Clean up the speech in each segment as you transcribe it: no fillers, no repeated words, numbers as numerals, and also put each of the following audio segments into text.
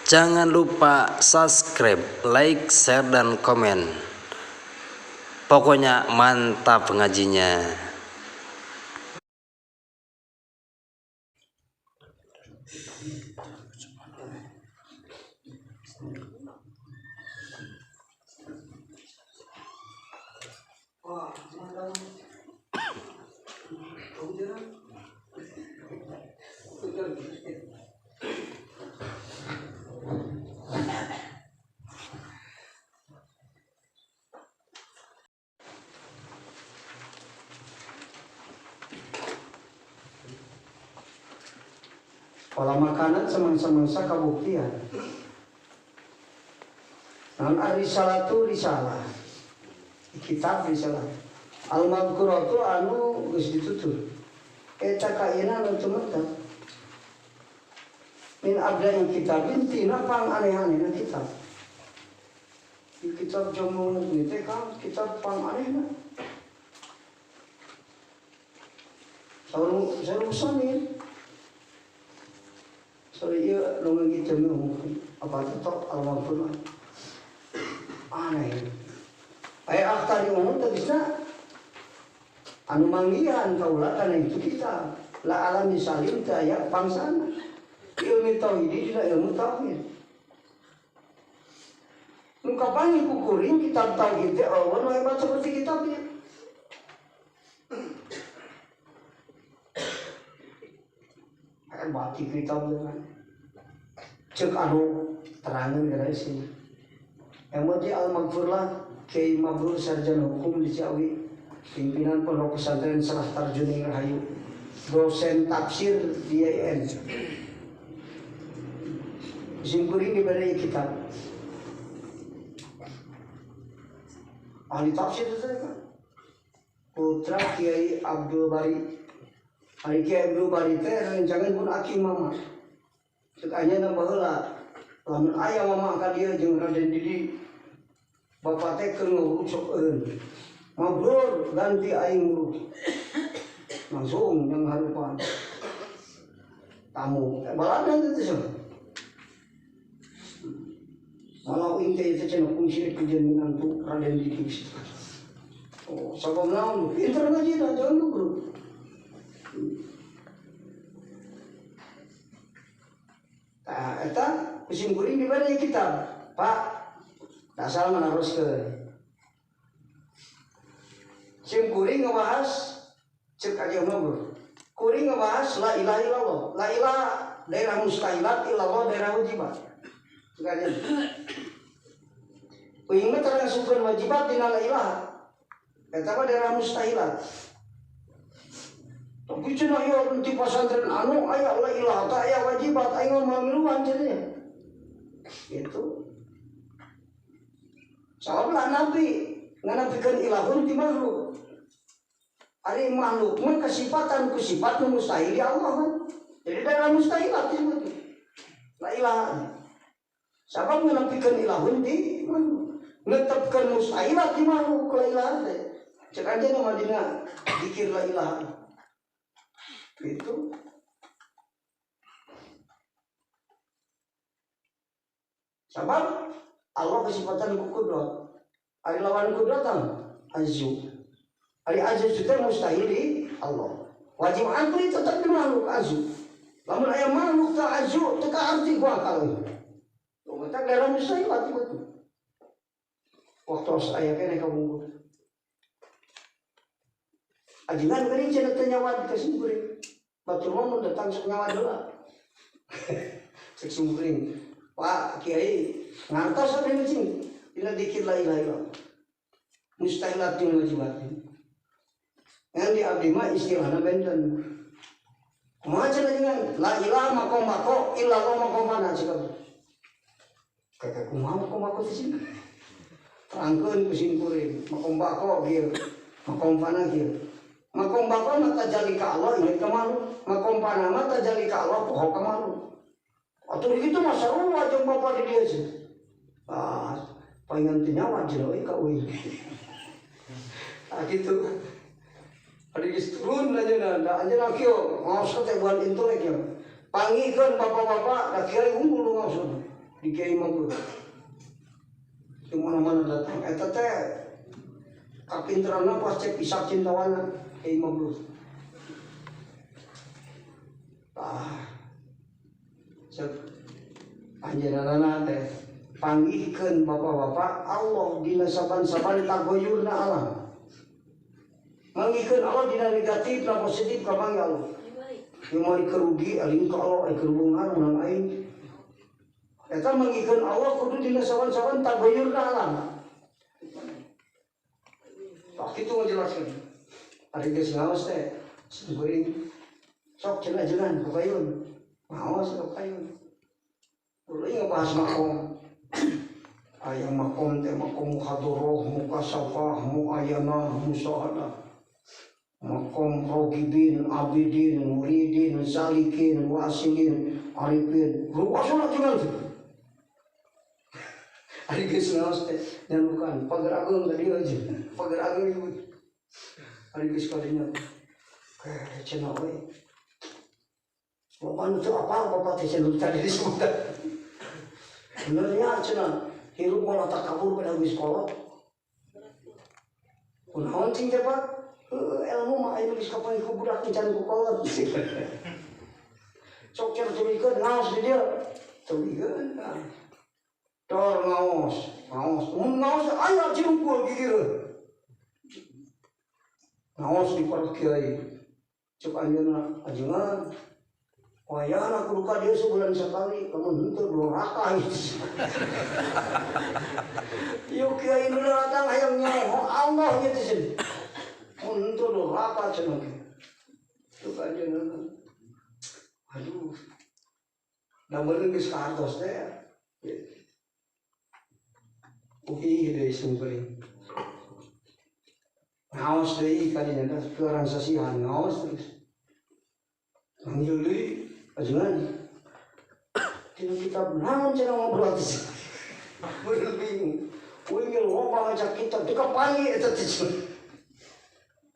Jangan lupa subscribe, like, share, dan komen. Pokoknya mantap ngajinya. Pola makanan semangsa-mangsa kabuktian. Naon ar-risalatu risalah. Kitab risalah. Al-madhkuratu anu geus ditutur. Eta kaina anu tumeta. Min abda'i kitabin tina pang aneh-anehna kitab. Di kitab jamu teh kan kitab pang anehna. Saur musannif. Sorry, iya, nunggu gitu apa tetap al-maghfur aneh. Ayah akhtari umum tegasna anu manggihan kaula kana itu kita la alami salim teh aya bangsana ilmu tauhid dina ilmu tauhid. Nu kapanggih ku kuring kitab tauhid teh eueuh nu hebat seperti kitab ieu. Hebat kitab teh. Cek anu terangan gara sini. Yang al-maghfurlah Kiai Mabrur sarjana hukum di Ciawi, pimpinan pondok pesantren Salah Tarjuning Rahayu, dosen tafsir di IAIN. Simkuring diberi kitab. Ahli tafsir itu kan. Putra Kiai Abdul Bari. Ahli Kiai Abdul Bari teh rencangan pun aki mama. Cek anya baheula lamun aya mama ka dieu jeung Raden Didi bapak teh keur nguruk sok eun. Mabrur ganti aing nguruk. Langsung yang harupan. Tamu balana teh teh. Malah uing teh teh cenah fungsi kajian minantu Raden Didi. Oh, sabab naon? Pinter ngaji dah jangan nguruk. Nah, eta kusim kuring diberi kitab, Pak. Dasar meneruskeun. Sim kuring ngebahas cek aja mah. Kuring ngebahas la ilaha illallah. La ilaha daerah mustahilat, illallah daerah wajibat. Cek aja. Kuring mah termasukkeun wajibat dina la ilaha. Eta mah daerah mustahilat. Tapi cenah ieu di pesantren anu aya la ilaha ta aya wajibat aing mah miluan cenah. Gitu. Sabablah nabi nganapikeun ilahun ti makhluk. Ari makhluk mah kasifatan ku sifat nu mustahil di Allah kan. Jadi daerah mustahilat disebut. La ilaha. Sabab nganapikeun ilahun ti makhluk. Netepkeun mustahilat di makhluk la ilaha teh. Cek aja nu dina zikir la ilaha. Itu sabab Allah kesifatan ku kudrat. Ari lawan kudrat azu. Ari azu itu mustahil di Allah. Wajib akli tetap di makhluk azu. Lamun aya makhluk ta azu teu kaarti ku akal. Tong daerah mustahil itu. Waktu aya keneh ka bungkur. Ajengan geuning cenah teu nyawa ka simkuring. Batur mah mun datang sok nyawa heula. Cek simkuring. Pak Kiai ngantos abdi cing dina dikir la ilaha illallah. Mustahilat jeung wajibat. Ngan di abdi mah istilahna benten. Kumaha cenah ajengan? La ilaha makom bako illallah makom mana cek abdi. Kakak kumaha makom bako teh cing? Terangkeun ku simkuring makom bako kieu. Makom pana kieu. Makom bako mah tajalli ka Allah inget ka makhluk. Makom pana mah tajalli ka Allah poho ka makhluk. Atuh gitu mah sarua jeung bapak di dieu sih. Ah, palingan teu nyawa jeung euy ka euy. Ah gitu. Ari geus turun aja da anjeunna kieu ngaos teh buan intelek ya. Pangikeun bapak-bapak da kiai unggul ngaos. Di Kiai Mabrur. Di mana-mana datang eta teh kapinteranna pas cek Ishak Cintawana Kiai Mabrur. Ah. Cek anjeunna teh panggihkeun bapak-bapak Allah dina saban-saban tagoyurna alam. Manggihkeun Allah dina negatif na positif kapanggih Allah. Ieu mah kerugi alim ka Allah ai kerubungan urang aing. Eta manggihkeun Allah kudu dina saban-saban tagoyurna alam. Tah kitu ngajelaskeun. Ari geus ngaos teh seuring sok cenah ajengan kapayun. Ngaos kapayun. Kudu ngebahas makom. Aya makom teh makom muhadharah, mukasafah, muayanah, musahadah. Makom rogibin, abidin, muridin, salikin, wasilin, arifin. Ruasuna tinggal tuh. Ari geus ngaos teh nyalukan pagar agung tadi aja. Pagar agung ibu. Ari geus kadinya. Kayak cenah we. Loba nu teu apal bapak teh cenah tadi disebutkan. Benernya cenah hirup malah takabur pada geus kolot. Kunaon cing teh Pak? Ilmu mah aya geus kapanggih ku budak can ku kolot. Sok cenah tuluikeun ngaos di dieu. Tuluikeun. Tor ngaos, ngaos. Mun ngaos aya cirungkul gigireun. Ngaos di para kiai. Cek anjeunna ajengan. Wayahna kudu ka dieu sebulan sekali, lamun henteu doraka ieu. Ieu kiai nu datang hayang nyaho Allah ieu teh cenah. Mun henteu doraka cenah. Cek anjeunna. Aduh. Da beuneu geus kahartos teh. Uhi deui sungkeling. Ngaos deui kadinya teh keur sasihan ngaos terus. Manggil deui ajengan. Dina kitab naon cenah ngobrol teh. Bener bingung. Uing ge loba maca kitab teu kapanggih eta teh.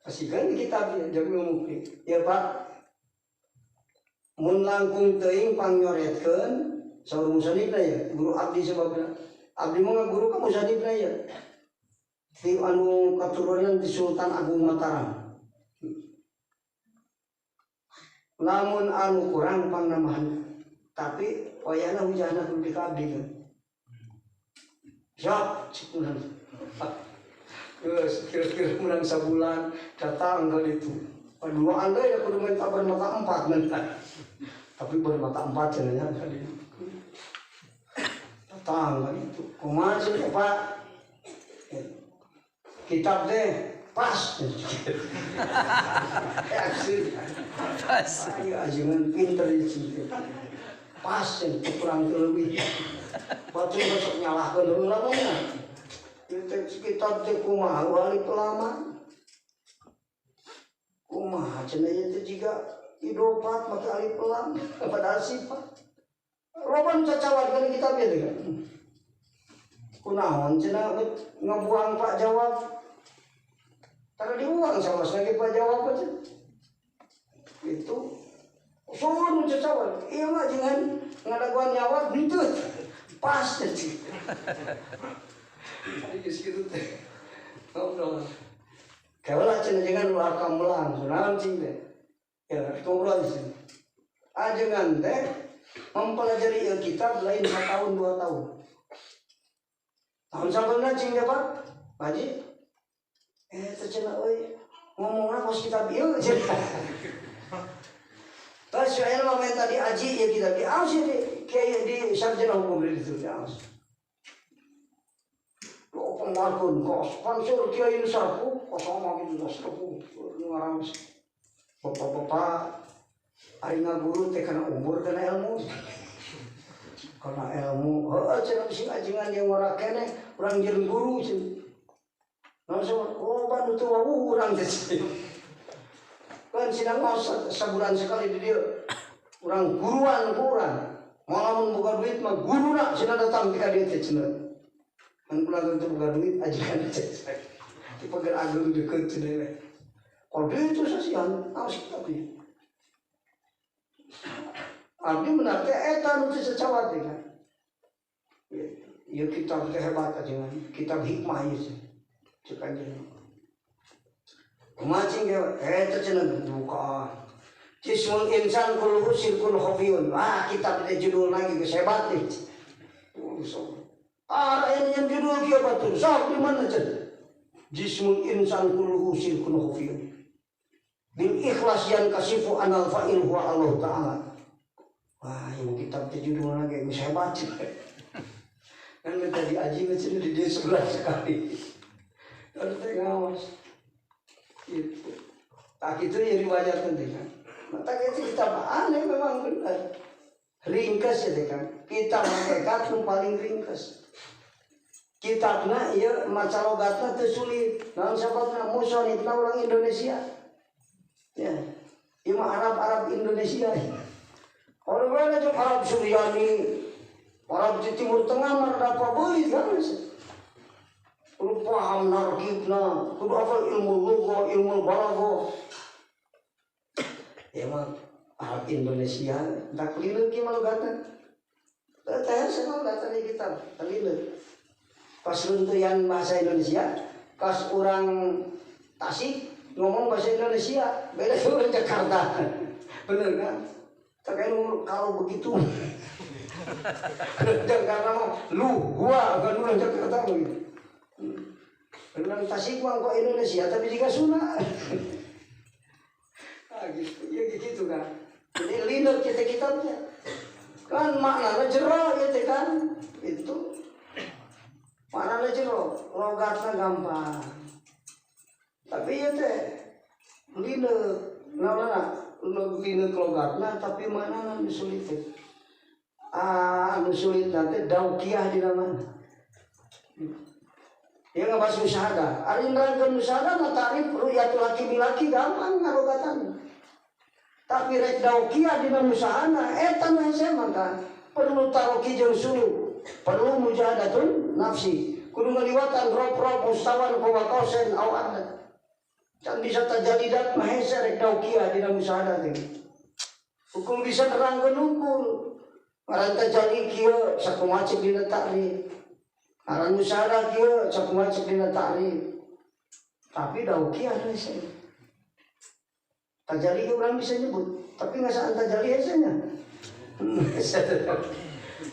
Kasihkan kitab ya jam ngomong. Ya Pak. Mun langkung teuing pangnyoretkeun saur musanifna ya guru abdi sebabna. Abdi mah guru ka musanifna ya. Ti anu katurunan di Sultan Agung Mataram. Lamun anu kurang pangnamahan tapi wayahna hujahna kudu di ka abdi kan. Siap cik urang. Geus kira-kira menang sabulan datang ka ditu. Paduaan deui da kudu minta bermata empat mentak. Tapi bermata empat cenah nya ka ditu. Datang ka ditu. Kumaha cenah Pak? Kitab teh pas. Pas. Ayo ajengan pinter ieu. Pas cenah kurang leuwih. Batur sok nyalahkeun heula mah. Ieu teh kitab teh kumaha wali pelama. Kumaha cenah ieu teh jiga idopat make alif lam padahal sifat. Loba nu cacawat kana kitab ieu teh. Kunaon cenah ngabuang Pak jawab. Karena diuang sama sekali Pak jawab aja. Itu suwun cacawat. Ieu mah jangan ngadaguan nyawa henteu. Pas teh. Ari geus kitu teh. Ngobrol. Kaula cenah jangan ulah kamulang, sunaon cing teh. Ya, ngobrol di sini. Ajengan teh mempelajari ieu kitab lain 1 tahun 2 tahun. Tahun sabeuna cing teh Pak? Pak Haji. Teh cenah euy ngomongna kos kitab ieu cenah. Terus saya mah minta diaji ieu kitab diaos di kiai di sarjana hukum di ditu diaos. Lo pengarkeun kos sponsor kiai nu sarpu kosong gitu sarpu nu ngaraos. Bapak-bapak ari ngaguru teh kana umur kana ilmu. Kana ilmu heueuh cenah sing ajengan jeung ngora keneh urang jeung guru cenah. Naon saur loba nu teu wawuh urang teh. Kan sidang ngaos sabulan sekali di dieu. Urang guruan ku urang. Moal lamun boga duit mah guruna cenah datang ka dieu teh cenah. Kan kula teu boga duit ajengan teh. Di pagar agung deukeut cenah we. Kalau itu sasihan aos kitab ieu. Abdi menak teh eta nu teu cacawat teh kan. Ieu kitab teh hebat ajengan, kitab hikmah ieu. Cek anjeun. Kumaha cing ge eta cenah buka. Jismul insan kulluhu sirkun khafiyun. Ah, kitab teh judul lagi geus hebat nih. Ah, ini yang judul kieu batur. Sok di mana cenah? Jismul insan kulluhu sirkun khafiyun. Bil ikhlas yang kasifu anal fa'il huwa Allah Ta'ala. Wah, yang kitab teh judul lagi geus hebat. Kan tadi aji macam di dia sebelah sekali. Kalau teh ngawas. Gitu. Tak itu ya riwayat nanti kan. Maka itu kitab aneh memang benar. Ringkas ya kan. Kitab hakikat yang paling ringkas. Kitabna ieu maca logatna teu sulit. Naon sababna musonifna orang Indonesia. Ya. Ieu mah Arab-Arab Indonesia. Orang mana jeung Arab Suryani, Arab di Timur Tengah mah rada beulit kan. Kudu paham narkibna, kudu hafal ilmu lughah, ilmu balaghah. Ya mah Arab Indonesia tak lileuk kieu mah logatna. Teh senang datang di kitab, lileuk. Pas runtuyan bahasa Indonesia, pas orang Tasik ngomong bahasa Indonesia, beda sama orang Jakarta. Bener kan? Tapi kalau begitu Jakarta mah lu, gua, bukan orang Jakarta begitu. Orang Tasik mah kok Indonesia tapi juga Sunda. Ah gitu, ya gitu kan. Jadi lineuk kita kitabnya. Kan maknanya jero ya kan. Itu maknanya jero, logatnya gampang. Tapi ya teh lineuk, naonna lineuk logatna tapi maknana nu sulit teh. Ah, anu sulit teh daukiah dina mana. Ya nggak bahas musyahadah. Ari nerangkeun musyahadah mah ta'rif ru'yatul hakimi laki gampang ngarogatan. Tapi rek daukiah dina musyahadah eta mah hese mah kan. Perlu taroki jeung suluk, perlu mujahadatun nafsi. Kudu ngaliwatan rob-rob mustawan qoba qausain au adna. Can bisa tajalidat mah hese rek daukiah dina musyahadah teh. Hukum bisa nerangkeun hungkul. Ngaran tajalli kieu sakumaha ceuk dina ta'rif. Aran musyahadah kieu sakumaha ceuk dina ta'rif. Tapi daukiah hese. Tajalli orang bisa nyebut, tapi ngasaan tajalli hese nya.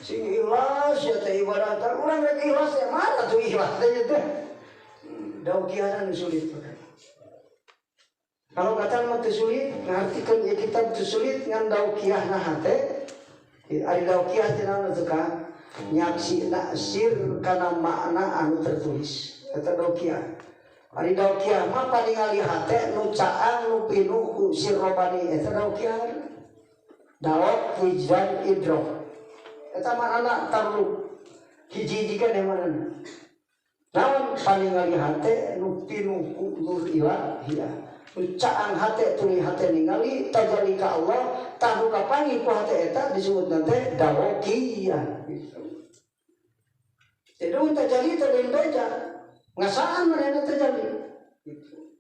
Sing ikhlas ya teh ibadah urang rek ikhlas ya mana tuh ikhlas teh teh. Daukiah nu sulit. Kalau kata mah teu sulit, ngartikeun ieu kitab teu sulit ngan daukiahna hate. Ari daukiah teh naon atuh Kang? Nyaksi naksir kana makna anu tertulis. Eta daukiah. Ari daukiah mah paningali hate nu caang nu pinuh ku sir robani eta daukiah. Daok wijdan idrok. Eta maknana tarluk. Hiji-hiji kan manana. Naon paningali hate nu pinuh ku nur ilahiyah. Caang hate tuluy hate ningali tajalli ka Allah tah nu kapanggih ku hate eta disebut teh dawokiyah gitu. Jadi mun tajalli teh lain beja ngasaan manehna tajalli gitu.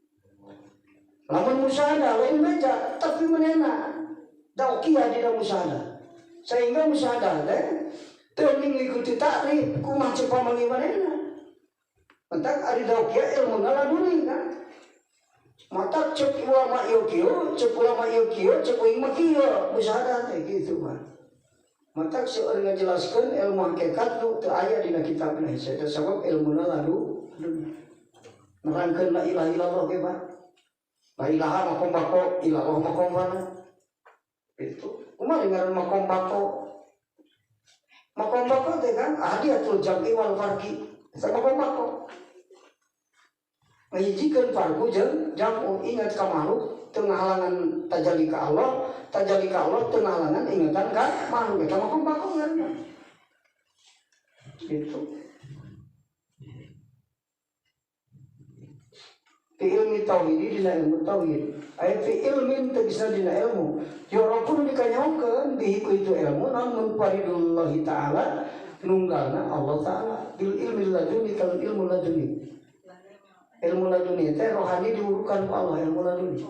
Lamun musyahadah lain beja tapi manehna dawokiyah dina musyahadah. Sehingga musyahadah teh teu ngikuti takrif kumaha ceuk pamanggih manehna. Mentak ari dawokiyah ilmu ngaladuni kan. Mata cek ulama ieu kieu, cek ulama ieu kieu, cek uing mah kieu, musyahadah teh kitu mah. Mata seueur ngajelaskeun ilmu hakikat nu teu aya dina kitabna hese teh sabab ilmuna ladu. Nerangkeun la ilaha illallah ge Pak. La ilaha makom bako, ilallah makom mana. Itu kumaha ngaran makom bako? Makom bako teh kan ahdiyatul jam'i wal farqi. Eta makom bako. Ngahijikeun farqu jeung jam'u ingat ka makhluk teu ngahalangan tajalli ka Allah, tajalli ka Allah teu ngahalangan ingatan ka makhluk eta makom bako ngaranna. Gitu. Fi ilmi tauhid dina ilmu tauhid. Aya fi ilmin tegasna dina ilmu. Yorokun dikanyaokeun bihi ku itu ilmu naon munfaridullahi ta'ala nunggalna Allah ta'ala bil ilmi laduni kal ilmu laduni. Ilmu laduni teh rohani diurukan ku Allah ilmu laduni.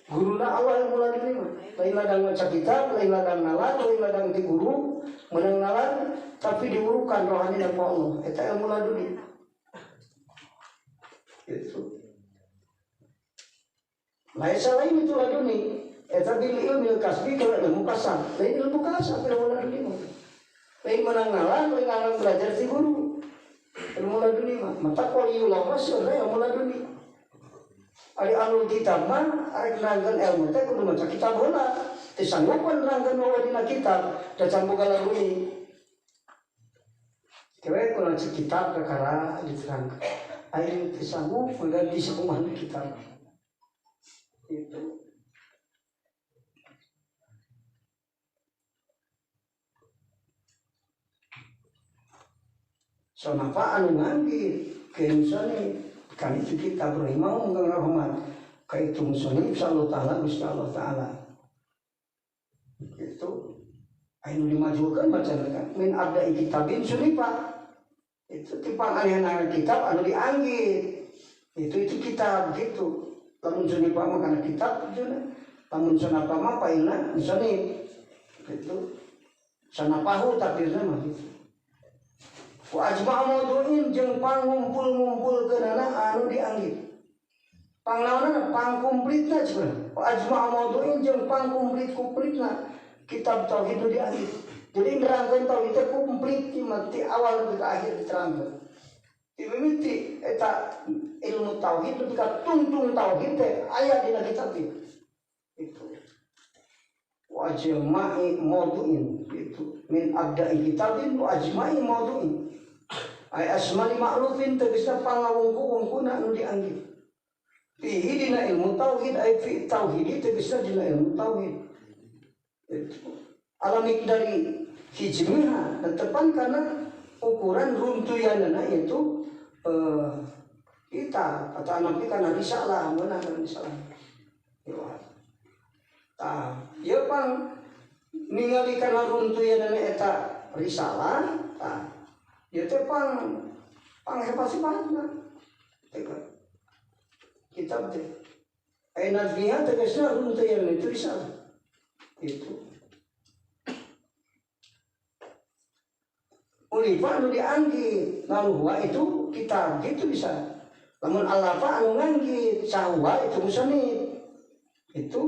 Guruna Allah ilmu laduni mah. Lain ladang maca kitab, lain ladang nalar, lain ladang ti guru, menang nalar tapi diurukan rohani dan Allah. Eta ilmu laduni. Itu. Lain lain itu laduni. Eta bil ilmu kasbi kalau ilmu kasab. Lain ilmu kasab ilmu laduni mah. Lain menang nalar, lain ladang belajar ti guru. Ilmu laduni mah. Mata waliullah mah seueurna ilmu laduni. Ari alul kitab mah arek nerangkeun ilmu teh kudu maca kitab heula. Teu sanggup nerangkeun mawa dina kitab, da can boga laduni. Kewe kudu maca kitab perkara diterangkeun. Ari teu sanggup mengganti sakumaha kitab. Itu. Sonapa anu nganggit keusane kan itu kita rahimah mungkin rahmat ka itu musonib sallallahu ta'ala Gusti Allah ta'ala itu anu dimajukan bacaan kan min abda'i kitabin sunipa itu tipang aneh-aneh kitab anu dianggit itu kitab gitu lamun sunipa mah kana kitab lamun sunapa mah paina musonib gitu sanapahu takdirna mah gitu. Wa ajma'a mawdu'in jeung pangumpul-ngumpulkeunana anu dianggit. Pangnaonana pangkumplitna cenah. Wa ajma'a mawdu'in jeung pangkumplit-kumplitna kitab tauhid nu dianggit. Jadi nerangkeun tauhid teh kumplit ti awal nepi ka akhir diterangkeun. Ti mimiti eta ilmu tauhid nepi ka tungtung tauhid teh aya dina kitab ieu. Itu. Wa ajma'i mawdu'in itu min abda'i kitabin wa ajma'i mawdu'in. Ay asmali ma'rufin tegasna pangawungku-wungkuna anu dianggit. Fihi dina ilmu tauhid ay fi tauhidi tegasna dina ilmu tauhid. Itu alamik dari hijmiha tetepan karena ukuran runtuyanana itu kita kata nabi kana risalah meunang kana risalah. Tah, ieu pang ningali kana runtuyanana eta risalah tah ieu teh pang hebat-hebatna. Kitab teh. Ai nazmiha tegasna runtuyan itu risalah. Itu. Ulifa anu dianggit, lalu itu kitab gitu bisa. Lamun alafa anu nganggit, sahwa itu musonib. Itu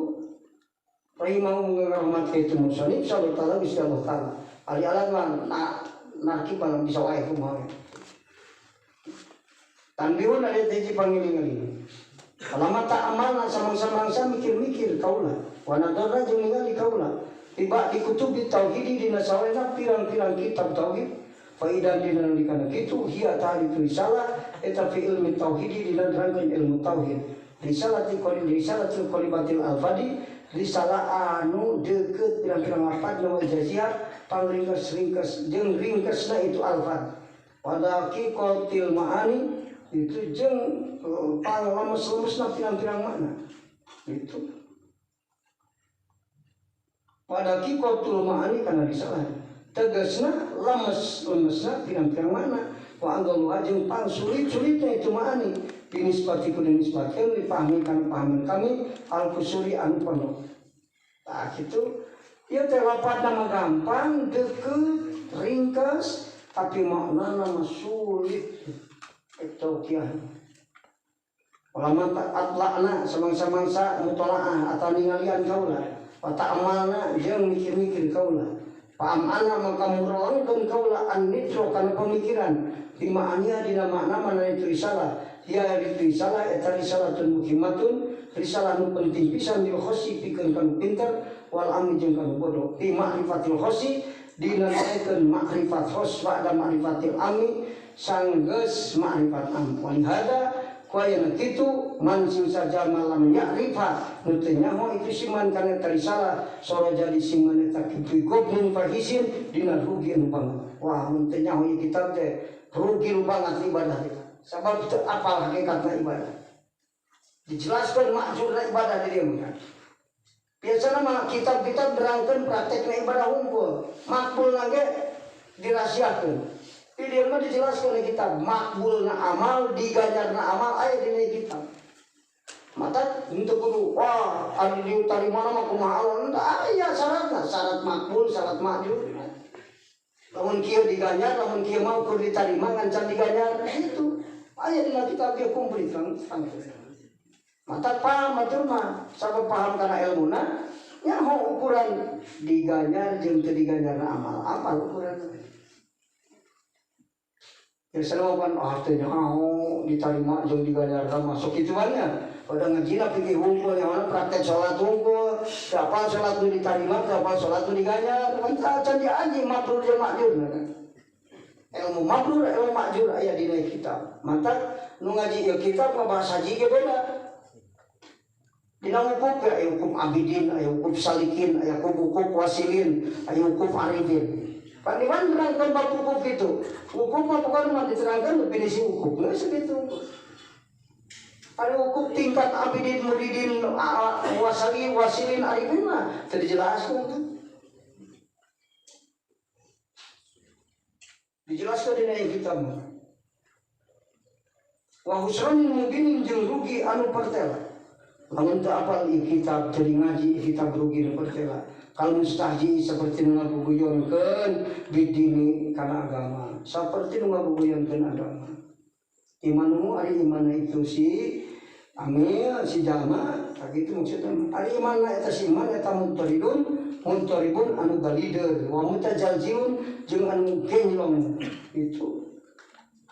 rahimahullah rahmat itu musonib sallallahu ta'ala bisa Allah ta'ala. Ali alat mah narki malam bisa wae kumaha. Tanbihun ada hiji pangiling-eling. Kalama tak amalna samangsa-mangsa mikir-mikir kaula. Wa nadara jeung ningali kaula. Tiba di kutubi tauhidi dina sawena pirang-pirang kitab tauhid. Faidan dina dikana kitu hiya ta'rifu risalah eta fi ilmi tauhidi dina nerangkeun ilmu tauhid. Risalati qali risalatul qalibatil alfadi risalah anu deukeut pirang-pirang lafaz nu ijazah pangringkes-ringkes jeung ringkesna itu alfad. Pada haqiqatil ma'ani itu jeung panglemes-lemesna pirang-pirang makna. Itu. Pada haqiqatul ma'ani kana risalah. Tegasna lemes-lemesna pirang-pirang makna. Wa anggaluha jeung pangsulit-sulitna itu ma'ani. Binisbati ku dinisbatkeun dipahami kana pahaman kami al-kusuri anu pondok. Tah kitu. Ieu teh lafadzna mah gampang, deukeut, ringkes, tapi maknana mah sulit. Tauqiah. Ulama atla'na samangsa-mangsa mutolaah atau ningalian kaula. Wa ta'amalna jeung mikir-mikir kaula. Pa'amana maka muralangkeun kaula an-nitro kana pemikiran. Di ma'aniha dina makna mana itu risalah. Hiya itu risalah eta risalatun muhimmatun, risalah nu penting pisan lil khosi pikeun kanu pinter wal ami jeung kanu bodoh. Fi ma'rifatil khosi dina naikeun ma'rifat khos wa da ma'rifatil ami sanggeus ma'rifat am. Walihada kuayana kitu man sing saja malam ya'rifa nu teu nyaho itu siman kana eta risalah sora jadi siman eta kitu gobnun fahisin dina rugi anu banget. Wah mun teu nyaho ieu kitab teh rugi nu banget ibadah teh. Sabab teu apal hakikatna ibadah. Dijelaskan makjurna ibadah di dieu mah. Biasana mah kitab-kitab nerangkeun praktekna ibadah unggul, makbulna ge dirahasiakeun. Di dieu mah dijelaskan di kitab makbulna amal, diganjarna amal aya dina kitab. Mata untuk kudu wah anu diterima mah kumaha Allah, aya syaratna, syarat makbul, syarat makjur. Lamun kieu diganjar, lamun kieu mah ukur diterima ngan can diganjar itu. Aya dina kitab ieu komplit kan. Mata paham batur mah, sabab paham kana ilmuna, nyaho ukuran diganjar jeung teu diganjarna amal, apa ukuranna? Ya selalu kan teh nyaho diterima jeung diganjar masuk kitu mah nya. Pada ngajina pikir hukum yang mana praktek sholat hukum, siapa sholat itu diterima, siapa sholat itu diganjar, kan can diaji mabrur jeung makjur. Ilmu mabrur, ilmu makjur aya dina kitab. Mantap nu ngaji ieu kitab ngabahas haji ge beda. Dina hukum aya hukum abidin, aya hukum salikin, aya hukum wasilin, aya hukum arifin. Pandiman terangkan bab hukum itu. Hukum mah bukan mah diterangkan definisi hukum geus sakitu. Ada hukum tingkat abidin, muridin, wasali, wasilin, arifin mah teu dijelaskan tuh. Dijelaskan dina kitab mah. Wa husran mubinin jeung rugi anu pertela. Lamun teu apal ieu kitab teu ngaji kitab rugi nu pertela. Kal mustahji seperti nu ngaguguyonkeun bidini kana agama. Saperti nu ngaguguyonkeun agama. Imanmu ari imanna itu si amil si jalma sakitu maksudna ari imanna eta si iman eta mutaridun muntaribun anu galider wa mutajaljiun jeung anu genjlong itu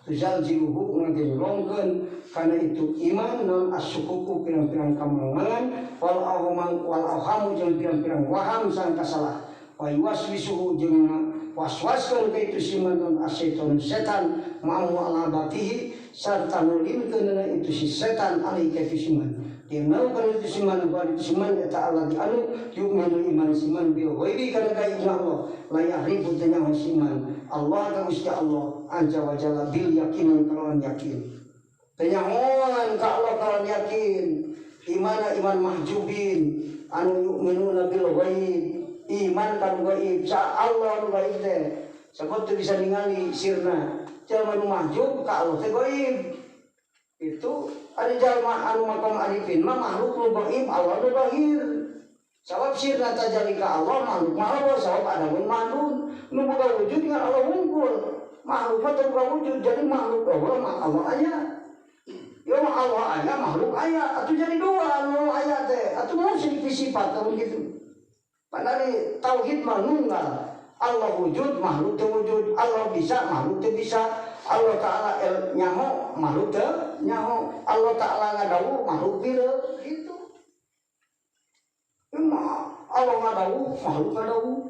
tujaljiluhu ngagenjlongkeun kana itu iman non asyukuku pirang-pirang kamangan wal awham wal awhamu jeung pirang-pirang waham sangka salah wa yuwaswisuhu jeung waswaskeun ka itu si iman non asyaiton setan ma'u ala batihi sarta nulinkeun itu si setan alai ka itu si iman dimau kana itu si iman wa itu si iman eta Allah di anu yu'minu iman si iman bil ghaibi kana gaibna Allah la ya'rifu teu nyaho si iman Allah ka Gusti Allah azza wa jalla bil yakin kalawan yakin teu nyahoan ka Allah kalawan yakin imana iman mahjubin anu yu'minuna bil ghaib iman ka gaib sa Allah nu gaib teh sabab teu bisa ningali sirna jalma nu mahjub ka Allah teh gaib itu ari jalma anu maqam arifin mah makhluk nu gaib Allah nu zahir sabab sirna tajali ka Allah makhluk mah Allah sabab adamun mahdun nu boga wujud dengan Allah wungkul makhluk mah teu boga wujud jadi makhluk Allah mah Allah aya ya mah Allah aya makhluk aya atuh jadi dua anu aya teh atuh mun sifat lamun kitu padahal tauhid mah nunggal Allah wujud, makhluk teu wujud. Allah bisa, makhluk teu bisa. Allah Ta'ala nyaho, makhluk teu nyaho. Allah Ta'ala ngadawuh, makhluk pireu gitu. Allah ngadawuh, makhluk ngadawuh.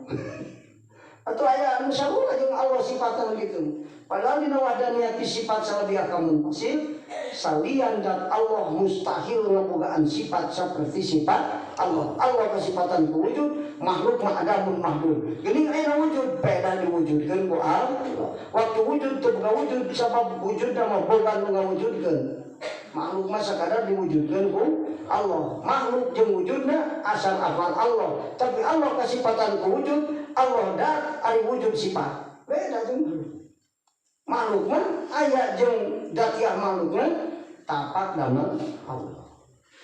Atau aya anu sarua jeung Allah sifatna gitu. Padahal dina wahdaniyati sifat salabih kamun pasir, salian dat Allah mustahil ngabogaan sifat seperti sifat Allah. Allah kasifatan ku wujud, makhluk mah adamun mahdud. Geuning aya wujud, beda diwujudkeun ku Allah. Waktu wujud teu boga wujud sabab wujudna mah boga nu ngawujudkeun. Makhluk mah sakadar diwujudkeun ku Allah. Makhluk jeung wujudna asal afal Allah. Tapi Allah kasifatan ku wujud, Allah dat ari wujud sifat. Beda jeung makhluk mah aya jeung datiah makhlukna tapak damel Allah.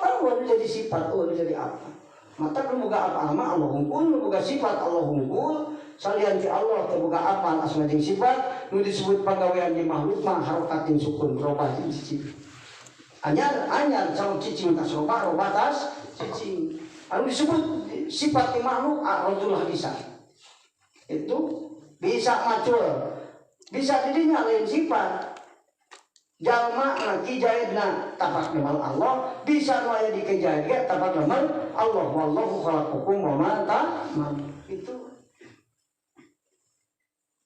Allah jadi sifat, Allah jadi apa? Mata nu boga apa mah Allah hungkul, nu boga sifat Allah hungkul, salian ti Allah teu boga apa asma jeung sifat, nu disebut pagawean di makhluk mah harokatin sukun robah jeung cicing. Anyar anyar calon cicing tas robah robah tas cicing. Anu disebut sifat di makhluk ar-rajul bisa. Itu bisa macul. Bisa didinya lain sifat. Jalma na kijaidna tapak damel Allah, bisa nu aya di kijaid ge tapak damel Allah. Wallahu khalaqakum wa ma ta'malun. Itu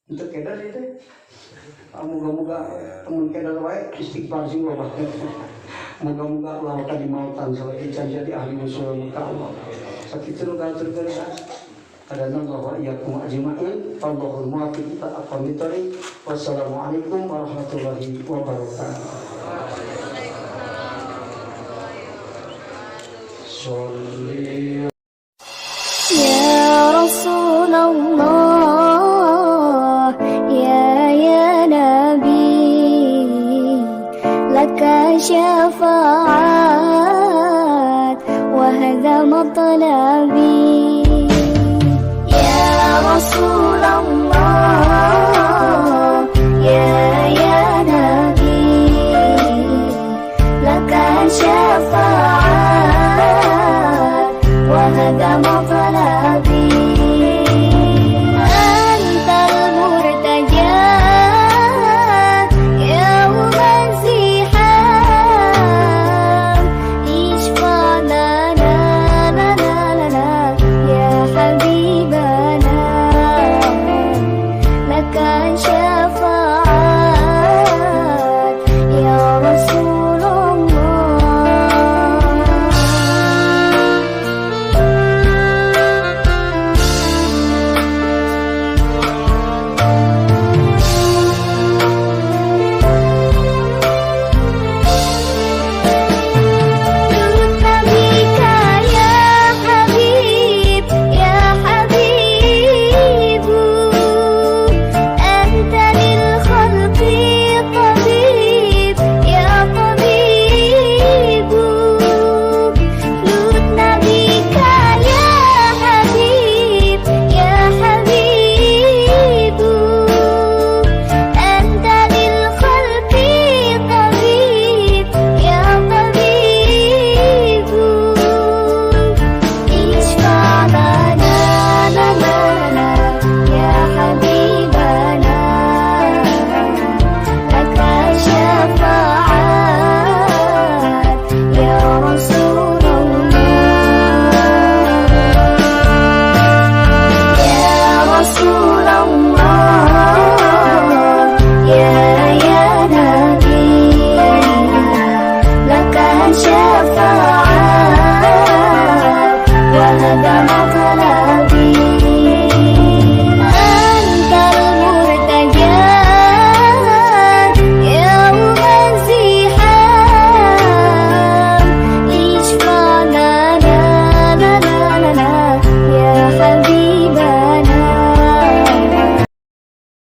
untuk kedar itu. Moga-moga temen kedar wae istighfar sing loba. Moga-moga Allah ka dimautan salaki can jadi ahli usul ka Allah. Sakitu nu kahaturkeun Adana wa iyyakum ajma'in. Wallahul muwaffiq ila aqwamit thoriq. Wassalamualaikum warahmatullahi wabarakatuh. Sholli Ya Rasulullah, ya Nabi, laka syafa'ah. مطلبي.